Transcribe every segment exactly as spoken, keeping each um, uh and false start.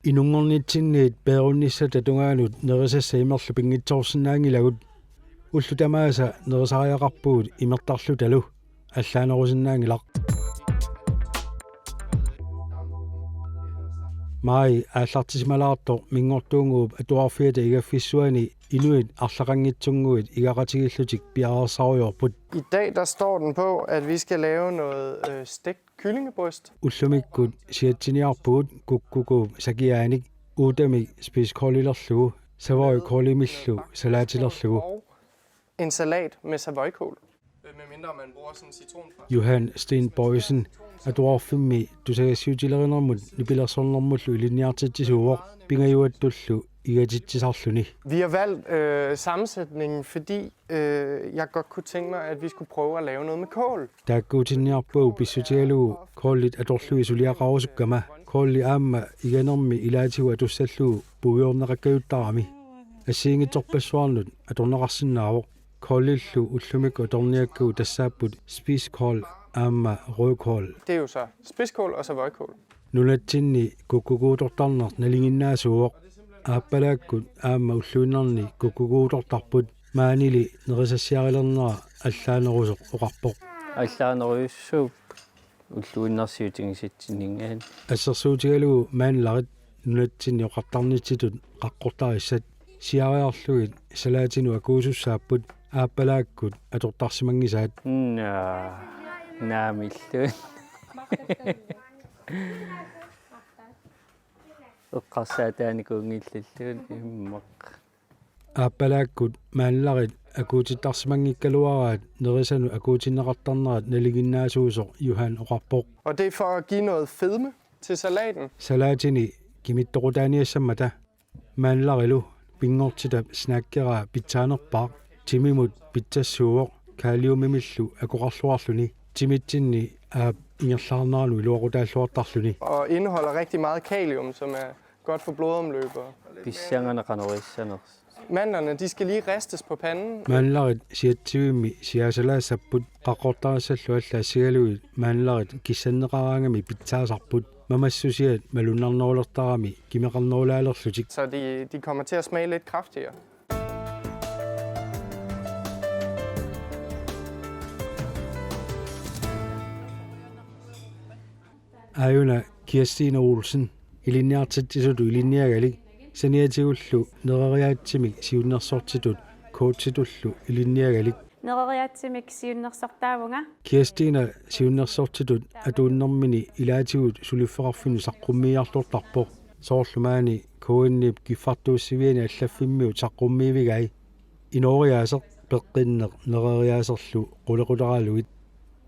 Inunngornitsinniit peerunnissata tungaanut nerisassat imerlu pinngitsoorsinnaanngilagut. Ullut tamaasa nerisariaqarpugut imertarlutalu, allaanerusinnaanngilaq. Maj aallartisimalaartoq Minngortuunnguup Atuarfiata igaffissuani inuit arlaqanngitsunnguit igaqatigiillutik piareersarujoorput. I dag der står den på, at vi skal lave noget øh, stegt kyllingebryst. Ullumikkut siatsiniarpugut kukkukuup sakiaanik, uutamik spids kålilerlugu, savoykålimillu salaatilerlugu. Og en salat med savoykål. Medmindre man bruger sådan en citron fra. Johan Sten Boysen Atuarfimmi tusagassiuutilerinermut nipilersornermullu ilinniartitsisuuvoq, pingajuattullu igatitsisarluni. Vi har valgt øh, sammensætningen, fordi øh, jeg godt kunne tænke mig, at vi skulle prøve at lave noget med kål. Taakkuutinniarpugut pissutigalugu kålit atorlugit suliaqarusukkama, kåli aamma iganermi ilaatigut atussallugu puiorneqakkajuttarami. Assigiinngitsorpassuarnut atorneqarsinnaavoq. Kålillu ullumikkut atorniakkagut tassaapput spids kål aamma rødkål. Det er jo så spidskål og savoykål. Nunatsinni kukkukuutortarneq nalinginnaasuuvoq. Aappalaakkut aamma ulluinnarni kukkukuutortarput, maanili nerisassiarilernera allaanerusoq oqarpoq. Allaanerujussuup ulluinnarsiutigisatsinninngaanniit. Assersuutigalugu mandlerit nunatsinni oqartarnitsitut qaqqortarissat siareerlugit salaatinut akuusussaapput, aappalaakkut atortarsimanngisaat. Naa, naamilluunniit. Eqqarsaataanikuunngillalluunniit immaqa. Aappalaakkut mandlerit akuutittarsimanngikkaluaraat nerisanut akuutinneqartarnerat nalinginnaasuusoq Johan oqarpoq. Og det er for at give noget fedme til salaten. Salaatini kimittoqutaaniassammata. Mandlerilu pinngortitap snackeraa pitsaanerpaaq, timimut pitsassuuvoq kaliumimillu akoqarluarluni. Timitsinni aap ingerlaarneranut iluaqutaalluartarluni. Og indeholder rigtig meget kalium, som er godt for blodomløb. Og Pissanganaq qanoq issanersoq. Mandlerne, de skal lige ristes på panden. Mandlerit siatsivimmi siaasalaassapput, qaqqortarissallu allaassigalugit mandlerit kissanneqaraangamik pitsaasarput, mamassusiat malunnarnerulertarami kimeqarnerulaalerlutik. Så de, de kommer til at smage lidt kraftigere. Aajuna Kirstine Olsen, ilinniartitsisutut ilinniagalik, saniatigullu nereriaatsimik siunnersortitut coachitullu ilinniagalik. Nereriaatsimik siunnersortaavunga. Kirstine siunnersortitut atuunnermini ilaatigut suliffeqarfinnut saqqummiiartortarpoq. Soorlu maani K N-ip kiffartuussiviani allaffimmiut saqqummiivigai. Inooriaaseq, peqqinneq, nereriaaserlu qulequtaralugit.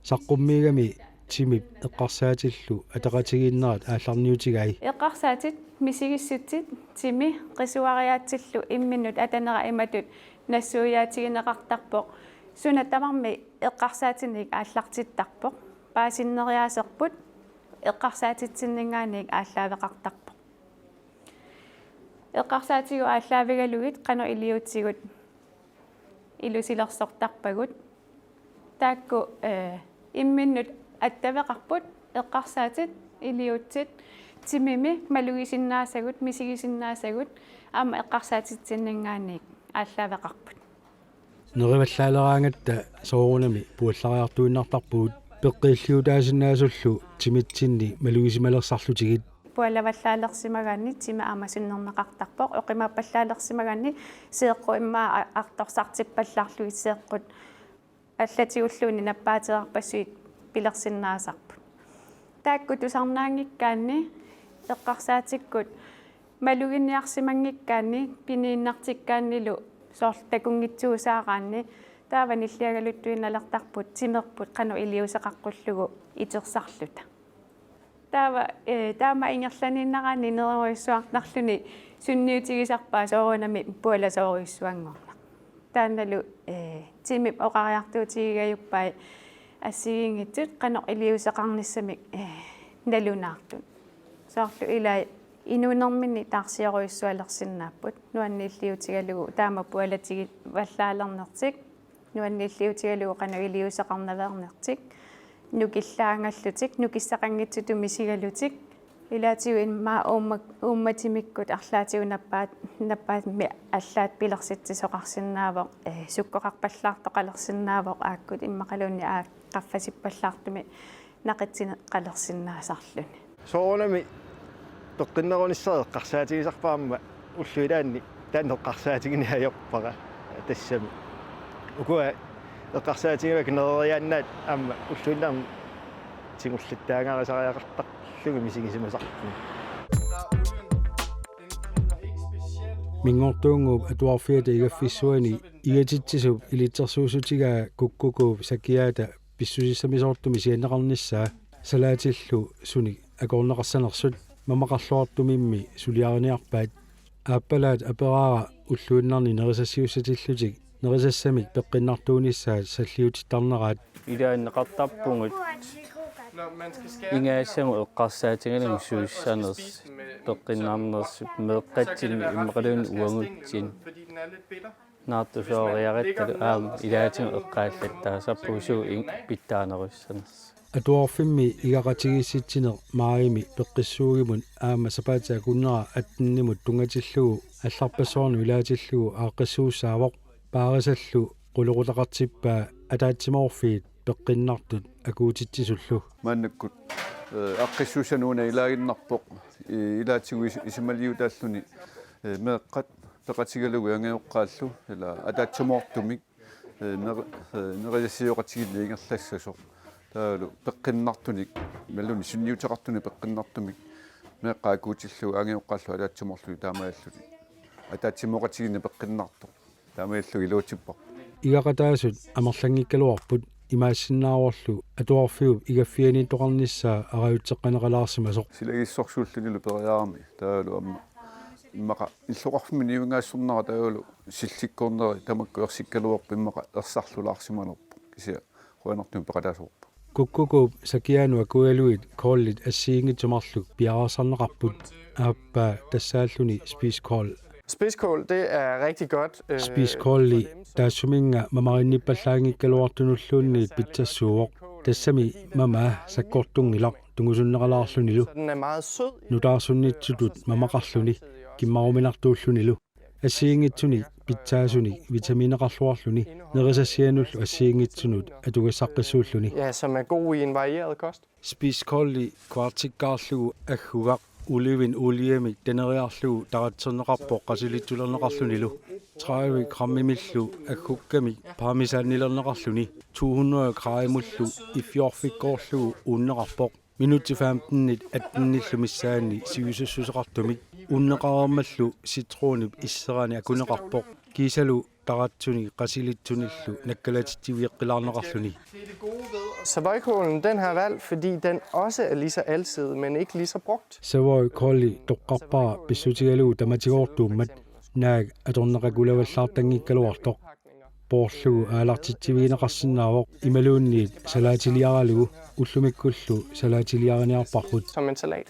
Saqqummiigami timip eqqarsaatillu ataqatigiinnerat aallarniutigai. Eqqarsaatit misigissutsit timi qisuariaatsillu imminnut atanera imatut nassuiaatigineqartarpoq. Suna tamarmi eqqarsaatinik aallartittarpoq. Paasinneriaaserput eqqarsaatitsinninngaanniit aallaaveqartarpoq. Eqqarsaatigut aallaavigalugit qanoq iliuutsigut ilusilersortarpagut. Taakku eh, imminnut attaveqarput, eqqarsaatit, iliuutsit, timimi malugisinnaasagut, misigisinnaasagut, aamma eqqarsaatitsinninngaanniit aallaaveqarput. Nerivallaaleraangatta soorunami puallariartuinnartarpugut, peqqiilliutaasinnaasullu timitsinni malugisimalersarlutigit. Pualavallaalerssimagaanni timi aamma sinnerneqartarpoq, oqimaappallaalersimagaanni seeqqut immaqa a- artorsartippallarlugit seeqqut allatigulluunniit nappaatereerpassuit pilersinnaasarput. Taakku tusarnaanngikkaanni eqqarsaatikkut maluginiarsimanngikkaanni piniinnartikkaannilu soorlu takunngitsuusaaraanni taava nilliagaluttuinnalertarput timerput qanoq iliuuseqaqqullugu itersarluta. Taava eh, taama ingerlaniinnaraanni nererujussuartarluni sunniutigisarpaa soorunami pualasoorujussuanngorneq. Taannalu eh, timip oqariartuutigigajuppai assigiinngitsut qanoq iliuuseqarnissamik eh, nalunaartut. Soorlu ilai inuunerminni taarsiorujussualersinnaapput nuanniilliutigalugu taama pualatigivallaalereernertik, nuanniilliutigalugu qanoq iliuuseqarnaveernertik, nukillaangallutik, nukissaqanngitsutut misigalutik, Ilaatigut immaqa uumma-, uummatimikkut arlaatigut nappaat-, nappaammi allaat pilersitsisoqarsinnaavoq, eh, sukkoqarpallaartoqalersinnaavoq aakkut immaqaluunniit aak-, qaffasippallaartumik naqitsineqalersinnaasarluni. Soorunami peqqinnerunissaq eqqarsaatigisarpara aamma ullut ilaanni taanna eqqarsaatigineq ajorpara tassami. Ukua eqqarsaatigivakka nereriaannaat aamma ulluinnarni tigullittaagarisariaqartarlugit misigisimasarpunga. Minngortuunnguup Atuarfiata igaffissuani igatitsisup ilitsersuussutigaa Kukkukuup Sakiaata pissusissamisoortumik sianneqarnissaa salaatillu sunik akorneqassanersut mamaqarluartumimmi suliariniarpaat. Aappalaat aperaara ulluinnarni nerisassiussatillutik nerisassamik peqqinnartuunissaat salliutittarneraat. Ilaanneqartarpugut ingaassagut eqqarsaatigalugit suussanersut peqqinnarnersut meeqqatsinni immaqaluunniit uagutsinni. Naartusooriarattalu aamma ilaatigut eqqaallattaasarpugut suut in-, pitsaanerussanersut. Atuarfimmi igaqatigiissitsineq maajimi peqqissuugimut aamma sapaatip akunnera attenimut tunngatillugu allarpassuarnut ilaatillugu aaqqissuussaavoq. Paarisallu qulequtaqartippaa ataatsimoorfiit peqqinnartut akuutitsisullu. Maannakkut, eh, aaqqissuussanik una ilaaginnarpoq, eh, ilaatigut is-, isumaliutaalluni, eh, meeqqat peqatigalugit angajoqqaallu, ila ataatsimoortumik, eh, ner-, eh, nerisassiooqatigiinneq ingerlassasoq. Taavalu peqqinnartunik, imaluunniit sunniuteqartunik peqqinnartumik, meeqqat akuutillugu angajoqqaallu ataatsimoorluni taamaalilluni. Ataatsimooqatigiinneq peqqinnartoq. Taamaalilluni iluatsippoq. Igaqataasut amerlanngikkaluarput imaassinnaavorlu atuarfiup igaffianiittoqarnissaa arajutseqqaneqalaarsimasoq. Silagissorsuullunilu periarami taavalu aamma. Immaqa illoqarfimmi niuingaassornera taavalu sillikkorneri tamakku ersikkaluarput immaqa ersarlulaarsimalerpoq. Kisianni qujanartumik peqataasoq. Kukkukuup Sakiaanut akugalugit kålit assigiinngitsut marluk piareersarneqarput, aappaa tassaalluni spiskål. Spidskål, det er rigtig godt, øh, Spiskåli for dem, som taassuminnga mamarinniippallaanngikkaluartunulluunniit pitsassuuvoq. Tassami mamaa sakkortunngilaq tungusunneralaarlunilu. Så den er meget sød. Nutaarsunnitsutut mamaqarluni, kimmaruminartuullunilu. Assigiinngitsunik pitsaasunik vitamineqarluarluni nerisassianullu assigiinngitsunut atugassaqqissuulluni. Ja, som er god i en varieret kost. Spiskåli kvartikkaarlugu aggugaq olivenoliemik taneriarlugu taratserneqarpoq qasilitsulerneqarlunilu. Tredive grammimillu aggukkamik parmesanilerneqarluni to hundrede gradimullu iffiorfikkoorlugu uunneqarpoq. Minutsit femtenit attenillu missaanni sivisussuseqartumik uunneqareermallu citronip isserani akuneqarpoq. Kiisalu taratsunik qasilitsunillu nakkalatitsivigeqqilaarneqarluni. Savoykålen, den har jeg valgt, fordi den også er lige så alsidig, men ikke lige så brugt. Savoykåli toqqarpara pissutigalugu tamatigoortuummat, naak atorneqakulavallaartanngikkaluartoq. Poorlugu aalartitsivigineqarsinnaavoq imaluunniit salaatiliaralugu, ullumikkullu salaatiliariniarparput. Som en salat.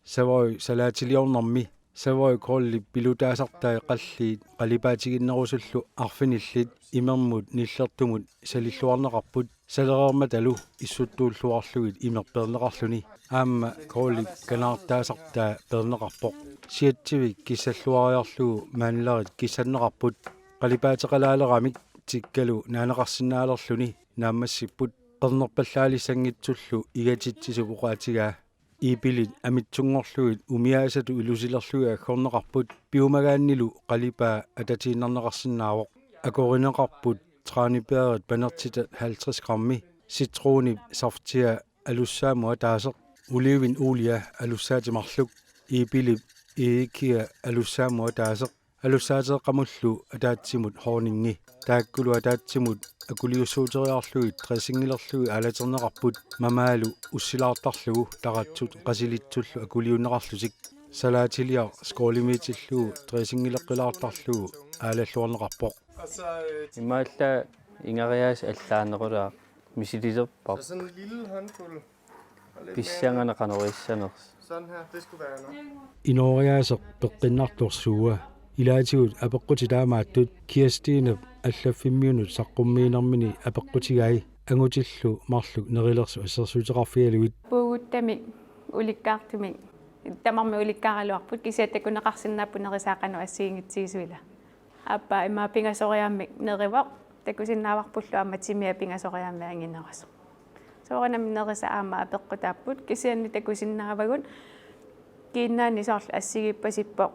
Savoy salaatiliornermi, savoykålip pilutaasartai qalliit qalipaatiginnerusullu arfinillit imermut nillertumut salilluarneqarput. Salereermatalu issuttuulluarlugit imeq peerneqarluni. Aamma kålip kanaartaasartaa peerneqarpoq. Siatsivik kissalluariarlugu mandlerit kissanneqarput. Qalipaateqalaaleramik tikkalu naaneqarsinnaalerluni naammassipput. Qernerpallaalissanngitsullu igatitsisup oqaatigaa. Iipilit amitsunngorlugit umiaasatut ilusilerlugit aggorneqarput, piumagaannilu qalipaa atatiinnarneqarsinnaavoq. Akorineqarput tranebærit panertitat halvtreds grammi, citronip saftia alussaammut ataaseq, olivenolie alussaatit marluk, iipilip eedikkia alussaammut ataaseq, alussaateeqqamullu ataatsimut honningi. Taakkulu ataatsimut akuliussuuteriarlugit dressingilerlugit aalaterneqarput mamaalu ussilaartarlugu taratsut qasilitsullu akuliunneqarlutik. Salaatiliaq skålimiitillugu dressingileqqilaartarlugu aalalluarneqarpoq. Imaallaat ingariaasat allaanerulaaq misililerparput. Pissanganaq qanoq issanersoq. Inooriaaseq peqqinnartorsuua. Ilaatigut apeqqutit taamaattut Kirstinep allaffimmiunut saqqummiinermini apeqqutigai angutillu marluk nerilersut assersuuteqarfigalugit. Puuguttamik, ulikkaartumik, Tamarmik ulikkaaraluarput kisianni takuneqarsinnaapput nerisaat qanoq assigiinngitsigisuusoq ilaa. Aappaa immaqa pingasoriaammik nerivoq, takusinnaavarpullu aamma timia pingasoriaammik anginerusoq. Soorunami nerisat aamma apeqqutaapput, kisianni takusinnaavagut kiinnaanni soorlu assigiippasippoq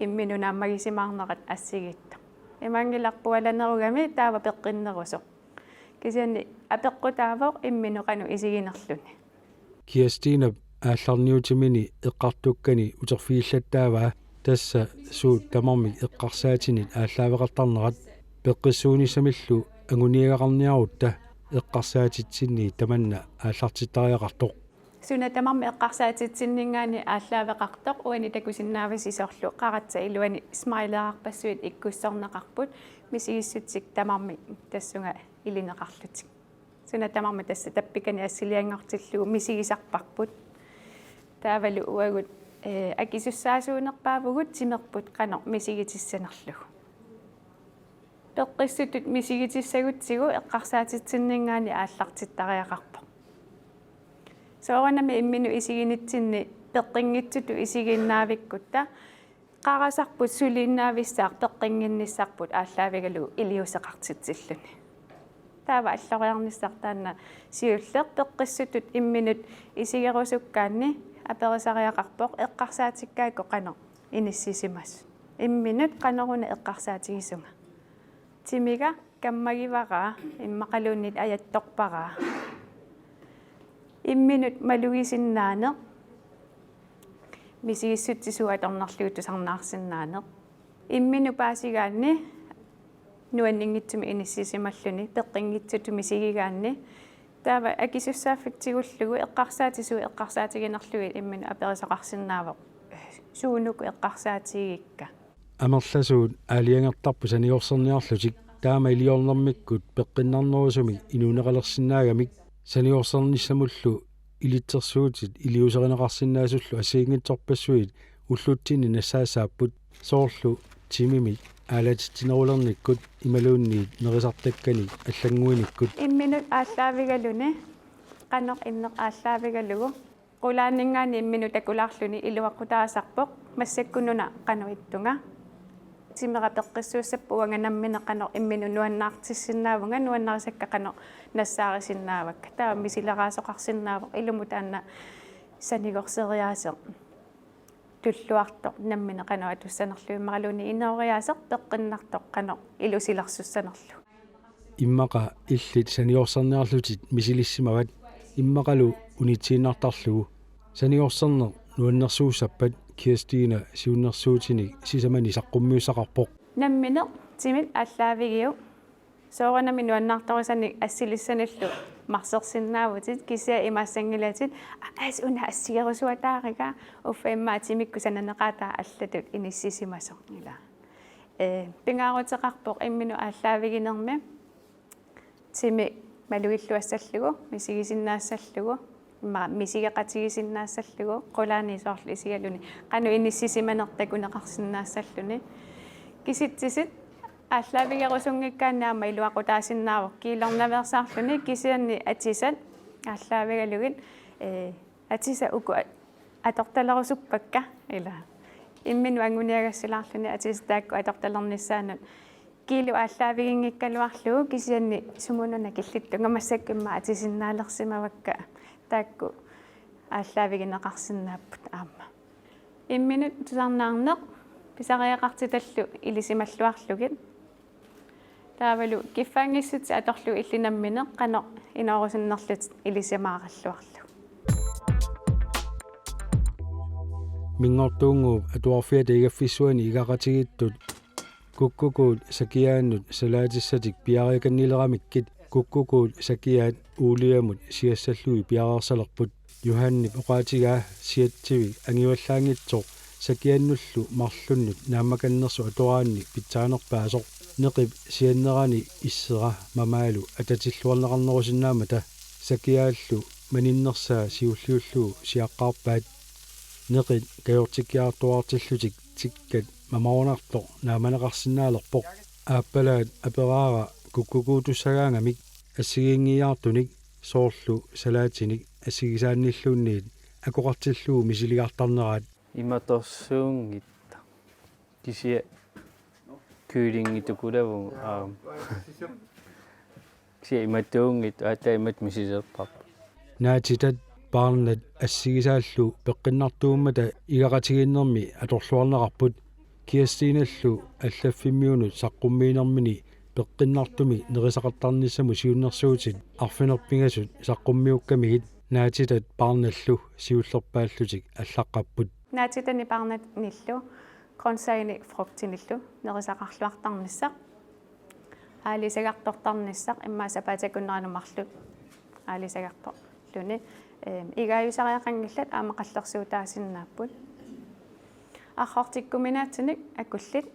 imminut naammagisimaarnerat assigiittoq. Imaanngilarput pualanerugami taava peqqinnerusoq. Kisianni apeqqutaavoq imminut qanoq isiginerluni. Kirstinap aallarniutimini eqqartukkani uterfigillattaavaa tassa suut tamarmik eqqarsaatinit aallaaveqartarnerat, peqqissuunissamillu anguniagaqarniarutta eqqarsaatitsinniit tamanna aallartittariaqartoq. Suna tamarmi eqqarsaatitsinninngaanniit aallaaveqartoq, uani takusinnaavasi soorlu qaratsat iluani smileerarpassuit ikkussorneqarput, misigissutsit tamarmik tassunga ilineqarlutik. Suna tamarmi tassa tappikani assilianngortillugu misigisarparput. Taavalu uagut, eh, akisussaasuunerpaavugut timerput qanoq misigitissanerlugu. Peqqissutut misigitissagutsigu eqqarsaatitsinninngaanniit aallartittariaqarpoq. Soorunami imminut isiginitsinni peqqinngitsutut isigiinnaavikkutta qarasarput suliinnavissaaq peqqinnginnissarput aallaavigalugu iliuuseqartitsilluni. Taava alloriarnissaq taanna siulleq peqqissutut imminut isigerusukkaanni aperisariaqarpoq eqqarsaatikkaakku qanoq inissisimasut. Imminut qanoruna eqqarsaatigisunga. Timiga kammagivaraa, immaqaluunniit ajattorparaa. Imminut malugisinnaaneq, misigissutsit suut atornerlugit tusarnaarsinnaaneq. Imminut paasigaanni nuanninngitsumik inissisimalluni, peqqinngitsutut misigigaanni. Taava akisussaaffiup tigullugu eqqarsaatit suut eqqarsaatiginerlugit imminut aperisoqarsinnaavoq: Suunuku eqqarsaatigigikka? Amerlasuut aalajangertarput saniorserniarlutik, taama iliornermikkut peqqinnarnerusumik inuuneqalersinnaagamik saniorsernissamullu ilitsersuutit iliuuserineqarsinnaasullu assigiinngitsorpassuit ullutsinni nassaassaapput, soorlu timimik aalatitsinerulernikkut imaluunniit nerisartakkanik allannguinikkut. Imminut aallaavigaluni qanoq inneq aallaavigalugu qulaaninngaanniit imminut takulaarluni iluaqutaasarpoq: Massakkut una qanoq ittunga? Timera peqqissuussappat uanga nammineq qanoq imminut nuannaartissinnaavunga, nuannarisakka qanoq nassaarisinnaavakka? Taava misileraasoqarsinnaavoq ilumut taanna sanigorseriaaseq tulluartoq nammineq qanoq atussanerlugu immaqaluunniit inooriaaseq peqqinnartoq qanoq ilusilersussanerlugu. Immaqa illit saniorserniarlutit misilissimavat, immaqalu unitsiinnartarlugu. Saniorserneq nuannersuussappat Kirstina siunnersuutinik sisamanik saqqummiussaqarpoq. Nammineq timit aallaavigiuk. Soorunami nuannaartorisanik assilissanillu marsersinnaavutit, kisianni imaassanngilatit: Aa, aas una assigerusuataariga, uffa immaqa timikkut sananeqaataa allatut inissisimasoq, ilaa. Ee, pingaaruteqarpoq imminut aallaaviginermi timi malugilluassallugu, misigisinnaassallugu, immaqa misigeqatigisinnaassallugu, qulaani soorlu isigaluni qanoq inissisimaneq takuneqarsinnaassalluni. Kisitsisit aallaavigerusunngikkaanni aamma iluaqutaasinnaavoq kiilornaveersaarluni, kisianni atisat aallaavigalugit, ee, atisat uku a-, atortalerusuppakka, ilaa. Imminut anguniagassilaarluni atisat taakku atortalernissaannut kiilu aallaaviginngikkaluarlugu, kisianni sumununa killittunga massakkut immaqa atisinnaalersimavakka, taakku aallaavigineqarsinnaapput aamma. Imminut tusarnaarneq pisariaqartitallu ilisimalluarlugit. Taavalu kiffaanngissutit atorlugit illit nammineq qanoq inoorusunnerlutit ilisimaaralluarlugu. Minngortuunnguup Atuarfiata igaffissuani igaqatigiittut kukkukuut sakiaannut salaatissatik piareekannileramikkit kukkukuut sakiaat uuliamut siassallugit piareersalerput. Johannip oqaatigaa siatsivik angivallaanngitsoq sakiannullu marlunnut naammakannersut atoraanni pitsaanerpaasoq. Neqip siannerani issera mamaalu atatilluarneqarnerusinnaammata sakiaallu maninnersaa siulliullugu siaqqaarpaat. Neqit kajortikkiartuaartillutik tikkat mamarunartoq naammanaqarsinnaalerpoq. Aappalaat aperaara kukkukuutussagaangamik assigiinngiiaartunik, soorlu salaatinik assigisaannilluunniit akoqartillugu misiligartarneraat. Imatorsuunngitsoq. Kisianni kyllingi tukulavugut aamma. Kisianni imatuunngitsoq, aatsaat imatut misileerparput. Naatitat, paarnat assigisaallu peqqinnartuummata igaqatigiinnermi atorluarneqarput. Kirstinellu allaffimmiunut saqqummiinermini peqqinnartumik nerisaqartarnissamut siunnersuutit arfineq-pingasut saqqummiukkamigit naatitat paarnallu siullerpaallutik allaqqapput. Naatitani paarnanillu grøntsaginik frugtinillu nerisaqarluartarnissaq. Aalisagartortarnissaq immaqa sapaatip akunneranut marluk aalisagartorluni. Ehm, igaajusariaqanngillat aamma qallersuutaasinnaapput. Arrortikkuminaatsinik akullit.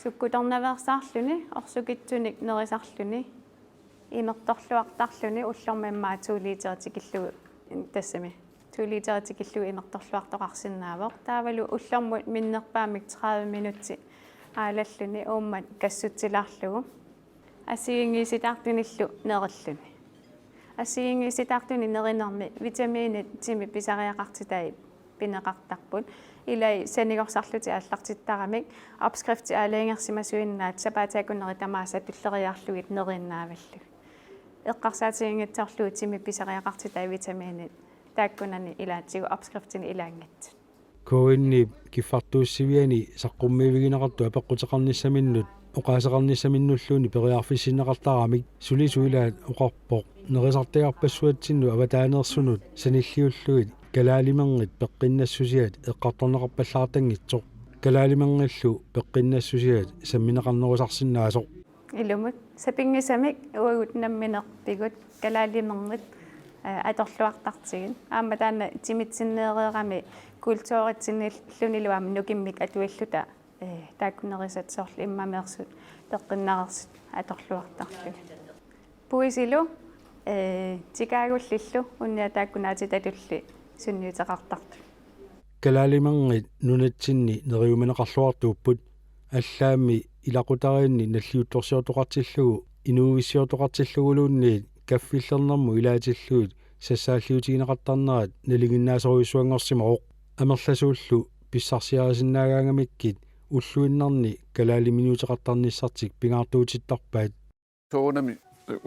Sukkutornaveersaarluni, orsukitsunik nerisarluni, imertorluartarluni ullormut immaqa to liter tikillugu, tassami, to liter tikillugu imertorluartoqarsinnaavoq. Taavalu ullormut minnerpaamik tredive minutsit aalalluni uummat kassutsilaarlugu. Assigiinngiisitaartunillu nerilluni. Assigiinngiisitaartunik nerinermi vitamiinit timip pisariaqartitai pineqartarput. Ilai sanigorsarlutik aallartittaramik, opskriftit aalajangersimasuinnaat sapaatip akunneri tamaasa tulleriiaarlugit neriinnaavallugit. Eqqarsaatiginngitsoorlugu timip pisariaqartitai vitamiinit taakkunani ilaatigut opskriftinik ilaanngitsut. K N-ip kiffartuussiviani saqqummiivigineqartut apeqquteqarnissaminnut oqaaseqarnissaminnulluunniit periarfissinneqartaramik sulisut ilaat oqarpoq nerisartagarpassuatsinnut avataaneersunut sanilliullugit kalaalimerngit peqqinnassusiat eqqartorneqarpallaartanngitsoq. Kalaalimerngillu peqqinnassusiat sammineqarnerusarsinnaasoq. Ilumut sapinngisamik uagut nammineq pigut kalaalimerngit, eh, atorluartartigit. Aamma taanna timitsinneereerami kulturitsinnillunilu aamma nukimmik atuilluta, eh, taakku nerisat soorlu immameersut peqqinnareersut atorluartarlugit. Puisilu, eh, tikaagullillu unnia taakku naatitatulli sunniuteqartartut. Kalaalimerngit nunatsinni neriumaneqarluartuupput, allaammi ilaqutariinni nalliuttorsiortoqartillugu inuuissiortoqartilluguluunniit kaffillernermut ilaatillugit sassaalliutigineqartarnerat nalinginnaasorujussuanngorsimavoq. Amerlasuullu pissarsiarisinnaagaangamikkit ulluinnarni kalaaliminiuteqartarnissartik pingaartuutittarpaat. Soorunami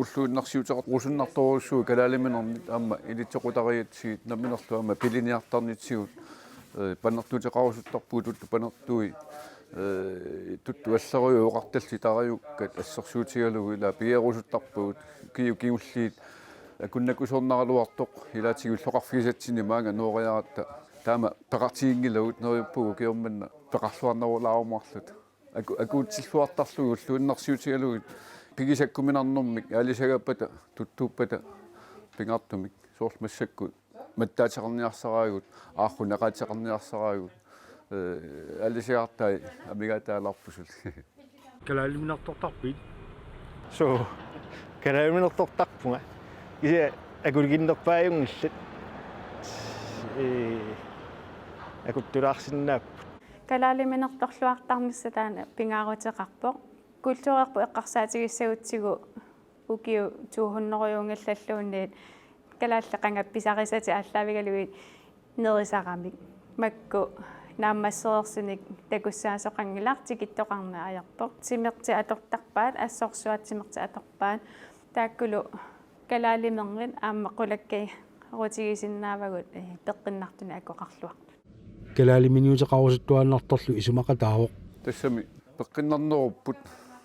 ulluinnarsiuteqartorujussuuvoq kalaaliminernik aamma ilitsoqutarigatsigit namminerlu aamma piliniartarnitsigut, eh, panertuuteqarusuttarpugut tuttu panertui, eh, tuttu allerujuk oqartallit tarajukkat assersuutigalugu ila pigerusuttarpagut ukiut kingulliit akunnakusoornaraluartoq ilaatigut illoqarfigisatsinni maanga nooriaratta taama peqatiginngilagut neriuppugut ukioq manna peqarluarnerulaarumaarluta. Aku-, akuutsilluartarlugit ulluinnarsiutigalugit pigisakkuminarnermik aalisagaappata tuttuuppata pingaartumik soorlu massakkut mattaateqarniarsaraagut, aarruneqaateqarniarsaraagut, eh, aalisagartai amigaataalarput suli. Kalaaliminartortarpit? Suu, kalaaliminartortarpunga. Kisianni akulikinnerpaajunngillat. Ee, akuttulaarsinnaapput. Kalaaliminertorluartarnissaq taanna pingaaruteqarpoq. Kulturerput eqqarsaatigissagutsigu ukiut to hundredeunngillalluunniit kalaallit qanga pisarisatik aallaavigalugit nerisaramik. Makku naammassereersunik takussaasoqanngilaq, tikittoqarneq ajorpoq. Timertik atortarpaat, assorsuaq timertik atorpaat. Taakkulu kalaalimerngit aamma qulakkeerutigisinnaavagut, eh, peqqinnartunik akoqarluartut. Kalaaliminiuteqarusuttuaannartorlu isumaqataavoq. Tassami peqqinnarnerupput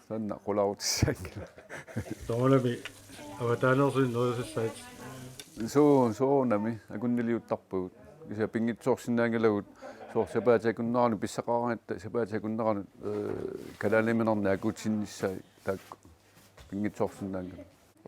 taanna qulaarutissaanngilaq. Soorunami avataaneersunik nerisassaat. Suu, soorunami akunniliuttarpagut. Kisianni pinngitsoorsinnaanngilagut soorlu sapaatip akunneranut pissaqaraangatta sapaatip akunneranut, eh, kalaaliminernik akuutinnissaat taakku pinngitsoorsinnaanngilagut.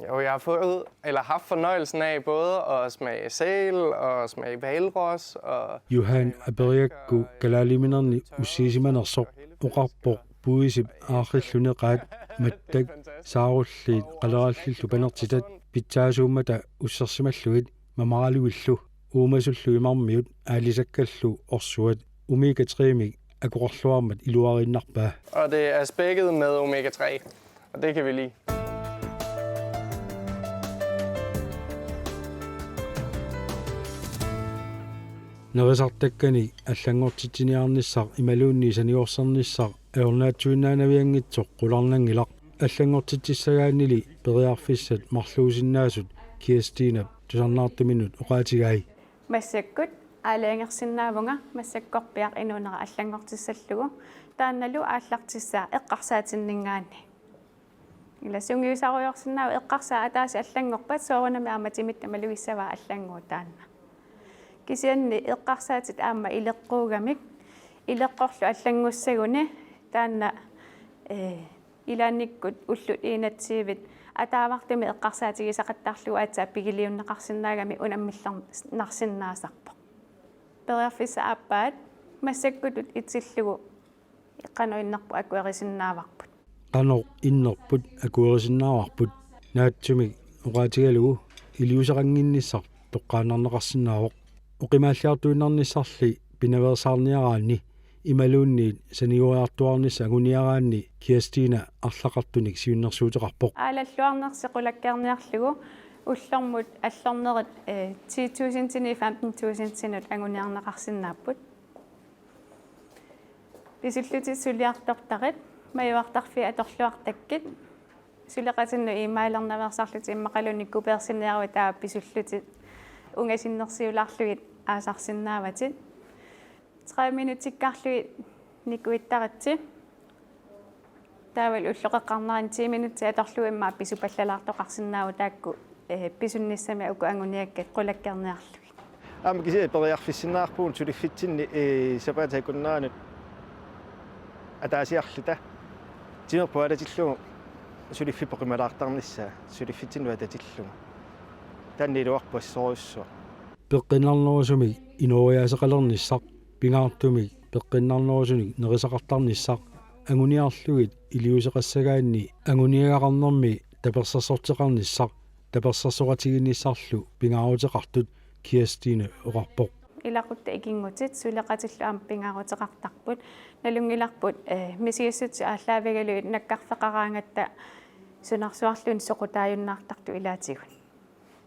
Jo, jeg har fået, eller haft fornøjelsen af både at smage sæl og smage hvalros og Johan aperiakku kalaaliminernik ussiisimanersoq oqarpoq puisip aarrillu neqaat mattak saarulliit qalerallillu panertitat pitsaasuummata ussersimallugit mamaraluillu uumasullu imarmiut aalisakkallu orsuat omega tre-mik akoqarluarmat iluariinnarpaa. Og det er spækket med omega tre, og det kan vi lide. Nerisartakkanik allanngortitsiniarnissaq imaluunniit sanigorsernissaq ajornaatsuinnaanavianngitsoq qularnanngilaq. Allanngortitsissagaannili periarfissat marluusinnaasut Kirstinap tusarnaartuminut oqaatigai. Massakkut aalajangersinnaavunga massakkorpiaq inuunera allanngortissallugu. Taannalu aallartissaa eqqarsaatinninngaanniit. Ila sungiusarujoorsinnaavat eqqarsaat ataaseq allanngorpat, soorunami aamma timitta malugissavaa allannguup taanna. Kisianni eqqarsaatit aamma ileqquugamik, ileqqorlu allanngussaguni taanna, ee, ilaannikkut ullut enogtyvit ataavartumik eqqarsaatigisaqattaarlugu aatsaat pigiliunneqarsinnaagami unammillernarsinnaasarpoq. Periarfissat aappaat massakkutut itsillugu qanoq innerput akuerisinnaavarput. Qanoq innerput akuerisinnaavarput. Naatsumik oqaatigalugu iliuuseqannginnissaq toqqaannarneqarsinnaavoq. Oqimaalliartuinnarnissarli pinaveersaarniaraanni imaluunniit sanigooriartuaarnissaq anguniaraanni Kirstina arlaqartunik siunnersuuteqarpoq. Aalalluarnersi qulakkeerniarlugu ullormut allornerit, eh, ti tusindinit femten tusindinut anguniarneqarsinnaapput. Pisullutit suliartortarit, majuartarfiit atorluartakkit, suleqatinnut e-mailernaveersarlutit immaqaluunniit kopeersiniaruit taava pisullutit ungasinnersiulaarlugit aasarsinnaavatit. Tredive minutsikkaarlugit nikuittaritsi. Taavalu ulloqeqqarnerani ti minutsit atorlugu immaqa pisupallalaartoqarsinnaavoq taakku, eh, pisunnissamik uku anguniakkat qulakkeerniarlugit. Aamma kisianni periarfissinnaarpugut suliffitsinni, eh, sapaatip akunneranut ataasiarluta. Timerput atatillugu suliffipput qimalaartarnissaa, suliffitsinnut atatillugu. Taanna iluarpoq assorujussuaq. Peqqinnarnerusumik inooriaaseqalernissaq, pingaartumik peqqinnarnerusunik nerisaqartarnissaq, anguniarlugit iliuuseqassagaanni anguniagaqarnermi tapersersorteqarnissaq, tapersersoqatigiinnissarlu pingaaruteqartut, Kirstine oqarpoq. Ilaquttat ikinngutit suleqatillu aamma pingaaruteqartarput. Nalunngilarput, eh, misigissutsit aallaavigalugit nakkarfeqaraangatta sunarsuarluunniit soqutaajunnaartartut ilaatigut.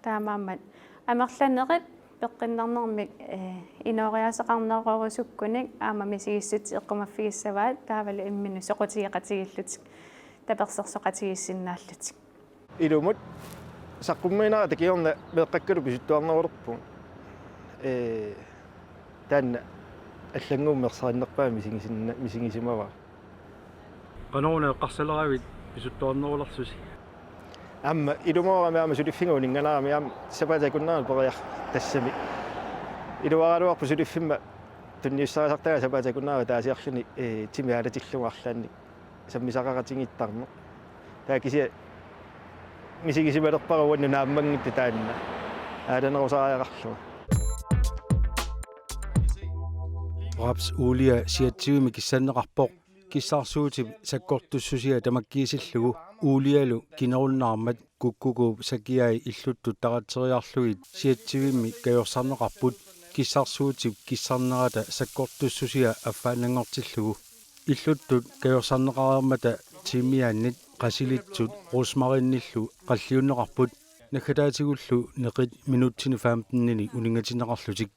Taamaammat amerlanerit peqqinnarnermik, eh, inooriaaseqarnerorusukkunik aamma misigissutsit eqqumaffigissavaat, taavalu imminnut soqutigeqatigiillutik tapersersoqatigiissinnaallutik. Ilumut saqqummiinerata kingorna meeqqakkalu pisuttuarnerulerpugut. Ee, taanna allannguummi ersarinnerpaamik misigisinna-, misigisimavara. Qanoruna eqqarsaleravit pisuttuarnerulersusi? Aamma ilumoorami aamma suliffiga uninnganarami aamma sapaatip akunneranut periar-, tassami. Iluaraluarpoq suliffimma tunniussarisartagaa sapaatip akunnerata ataasiarluni, ee, timi aalatillugu arlaannik sammisaqaqatigiittarneq. Taava kisianni misigisimalerpara uannut naammanngitsoq taanna aalanerusariaqarlunga. Raps uulia siatsivimmi kissanneqarpoq. Kissarsuutip sakkortussusia tamakkiisillugu uulialu kinerunnaarmat kukkukuup sakiai illuttut taratseriarlugit siatsivimmi kajorsarneqarput. Kissarsuutip kissarnerata sakkortussusia affaannanngortillugu. Illuttut kajorsarneqareermata timiaannit qasilitsut rosmarinillu qalliunneqarput, naggataatigullu neqit minutsini femtenini uninngatinneqarlutik.